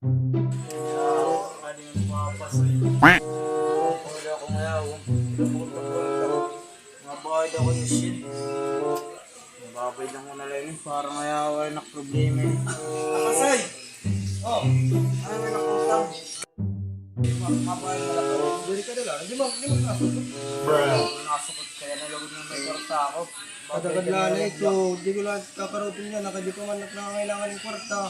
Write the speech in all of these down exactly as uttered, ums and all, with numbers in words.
Ano yung mga pasoy? Wala akong yawa. Mga bayad ako ni Shin. Mababayad lang ko na lang eh. Parang ayaw ay nakaproblema eh. Akasay! Oh, ano may nakutang? Di ba, mabayad na lang ako. Diri ka na lang. Di ba, di ba nasukot? Nasukot kaya nalagod na may kwarta ako. Kadagad la na ito. Di ko lang kakarotin niya. Nakadi pa man at nangangailangan ng kwarta.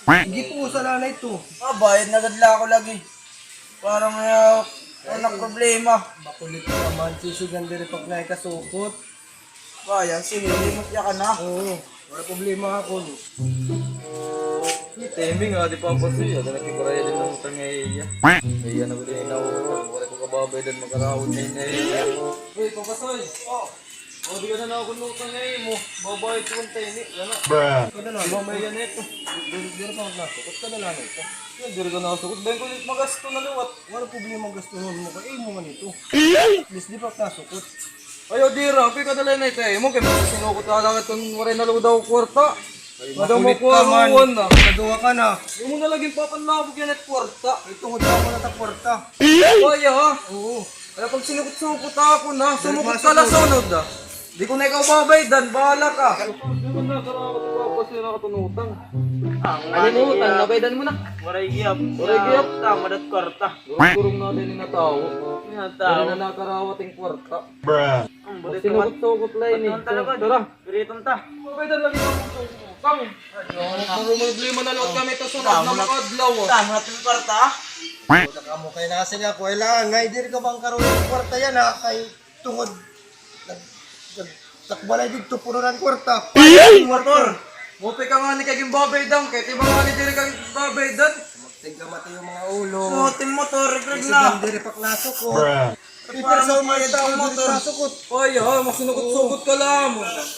Hindi po sa la na ito. Mabayad na gad la ako lagi. Parang ayaw, ay, nakaproblema. Makulit ka man. Sisigan diri pag naikasukot. Kaya, sige, limot ya ka na. Oo, wala problema ako. May timing, ah, di pa ang pasoy, ah, dala kibaraya din ang utang nga iya. Iya na ko din inautang, wala ko kababayadan, magkarawad na yun, eh. Uy, papasoy. Oh. O, di ka na ako nutang nga imo. Babayad ko ang tini, wala. Bruh. Kadala. Di ba may yan ito? Di, di, di pa maglasukot, kadala na ito. Yan, di ka na sukot. Dahil ko magasto na liwat. Wala problema, gastuhon mo kay imo man ito. At least, di pa nasukot. Ayaw, dira, kay kadala na ito, eh. Imo kay magsinugot na lang ito, waray na daw kwarta. Ay, madamo makulit ka man. Kuwaruan na. Nagawa ka na. Imo na lagi papanlabog yan at kwarta. Ay, tungod na ako na ta kwarta. Kaya, ha? Oo. Kaya pag sinukot-sukot ako na, sumukot ka la sunod, ah. Di ko na ikaw babaydan, bahala ka. Di mo na karapat ikaw pa sila katunutang. Ano mo, utang, nabaydan mo na? Waray giyap. Waray giyap. Tama dat kwarta. Gurong-gurong na din yung natawo. Yung natawo. Dali na nakarawat yung kwarta. Bruh. Ang bulit. Sinugot-sugot la ini. Ano talaga? Tara. Piriton ta. Mabay na lagi ang utang. Ang problema na lang kami ito sa mga adlaw, ah. Tama na itong kwarta, ah. Puta ka mo, kaya na kasi nga ako, kailangan nga, diri ka bang karoon ng kwarta yan, ha? Kay tungod, nag-, nag-, takbalay dito, puro ng kwarta. Motor. Mopi ka nga ni kay ginbabaydan, kay tiba nga ni diri ka ginbabaydan. Tigkamat iyo mga ulo. Motor, regreg na. Diri pa nasukot. Bruh. Pero sa mga tao, diri nasukot. Oy, ha, magsinukot-sukot ka lang.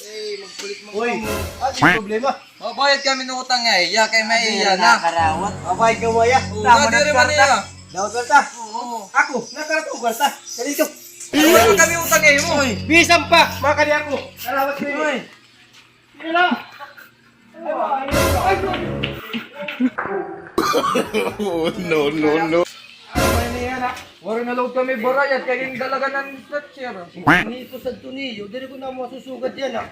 Eh, magkulit mo. Oy, ano yung problema? Mabayad kami ng utang nga iya, kay may iya na. Nakarawat. Mabayad ka mo iya. Oo, tama na diri man kwarta. Iya. Daw kwarta. Oo. Ako, nakarawat ko kwarta. Dali ito. Mabayad kami utang nga imo. Oy, bisan pa, makali ako. Karawat ko ini. Oy. Oh, no, no, no. Ano man yan, ha? Waray na load kami barayad, kay gindalag na ni stretcher. Nito sa tuniyo, diri ko na masusugad yan, ha?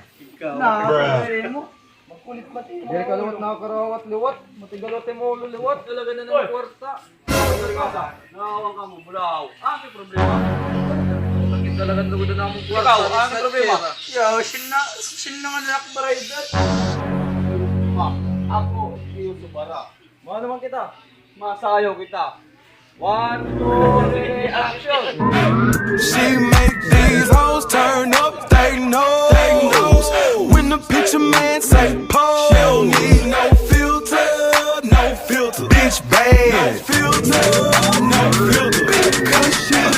Na, bruh. Diri mo. Magkulit mati. Diri ka liwat nakakarawat liwat. Matigalot im ulo liwat. Talaga na ng kwarta. Nakawan ka mo, bulaw. Ah, may problema. Bakit talaga lugod na namon kwarta? Ikaw, ano problema? Yaw, sin na, sin na nga nakbarider. Ma, ako, iyo subara. Mao naman kita. Masayaw kita. One, two, three, action! She make these hoes turn up they nose. When the picture man say pose, she don't need no filter, no filter. Bitch bad. No filter, no filter. Big good shit.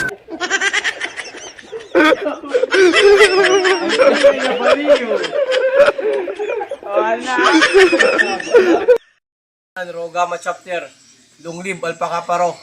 Wala. Rogama chapter. Long live Alpaca Paro.